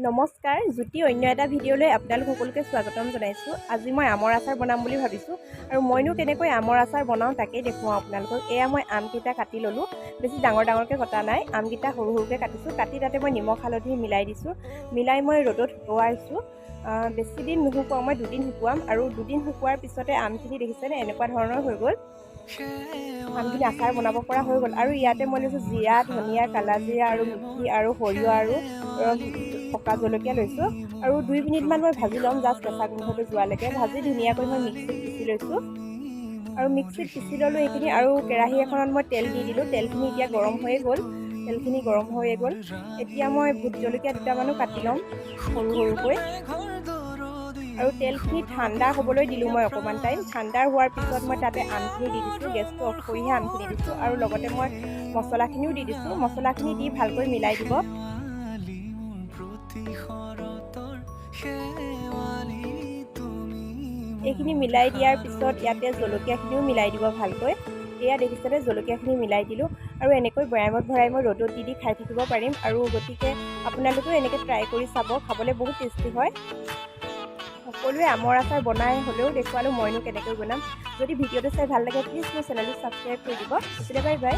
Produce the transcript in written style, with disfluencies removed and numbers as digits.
নমস্কাৰ, জ্যোতি অন্য এটা ভিডিঅ'লৈ আপোনালোক সকলোকে স্বাগতম জনাইছোঁ। আজি মই আমৰ আচাৰ বনাম বুলি ভাবিছোঁ আৰু মইনো কেনেকৈ আমৰ আচাৰ বনাওঁ তাকেই দেখুৱাওঁ আপোনালোকক। এয়া মই আমকেইটা কাটি ল'লোঁ, বেছি ডাঙৰ ডাঙৰকৈ কটা নাই, আমকেইটা সৰু সৰুকৈ কাটিছোঁ। কাটি তাতে মই নিমখ হালধি মিলাই দিছোঁ, মিলাই মই ৰ'দত শুকুৱাইছোঁ। বেছি দিন নুশুকুৱাওঁ, মই দুদিন শুকুৱাম। আৰু দুদিন শুকোৱাৰ পিছতে আমখিনি দেখিছেনে এনেকুৱা ধৰণৰ হৈ গ'ল, আমখিনি আচাৰ বনাব পৰা হৈ গ'ল। আৰু ইয়াতে মই লৈছোঁ জিৰা, ধনিয়া, কালাজিৰা আৰু মিঠি আৰু সৰিয়হ আৰু পকা জলকীয়া লৈছোঁ। আৰু 2 মিনিটমান মই ভাজি ল'ম, জাষ্ট কেঁচা গোন্ধটো যোৱালৈকে ভাজি ধুনীয়াকৈ মই মিক্সিত পিচি লৈছোঁ। আৰু মিক্সিত পিচি ল'লোঁ এইখিনি। আৰু কেৰাহী এখনত মই তেল দি দিলোঁ, তেলখিনি এতিয়া গৰম হৈয়ে গ'ল, তেলখিনি গৰম হৈয়ে গ'ল। এতিয়া মই ভোট জলকীয়া দুটামানো কাটি ল'ম সৰু সৰুকৈ। আৰু তেলখিনি ঠাণ্ডা হ'বলৈ দিলোঁ মই অকণমান টাইম। ঠাণ্ডা হোৱাৰ পিছত মই তাতে আমখিনি দি দিছোঁ, গেছটো অফ কৰিহে আমখিনি দিছোঁ। আৰু লগতে মই মছলাখিনিও দি দিছোঁ, মছলাখিনি দি ভালকৈ মিলাই দিব। এইখিনি মিলাই দিয়াৰ পিছত ইয়াতে জলকীয়াখিনিও মিলাই দিব ভালকৈ। এয়া দেখিছেনে, জলকীয়াখিনি মিলাই দিলোঁ। আৰু এনেকৈ বৈয়ামত ভৰাই মই ৰ'দত দি দি খাই থাকিব পাৰিম। আৰু গতিকে আপোনালোকেও এনেকৈ ট্ৰাই কৰি চাব, খাবলৈ বহুত টেষ্টি হয়। সকলোৱে আমৰ আচাৰ বনাই হ'লেও দেখুৱালোঁ মইনো কেনেকৈ বনাম। যদি ভিডিঅ'টো চাই ভাল লাগে প্লিজ মোৰ চেনেলটো ছাবস্ক্ৰাইব কৰি দিব। Bye bye.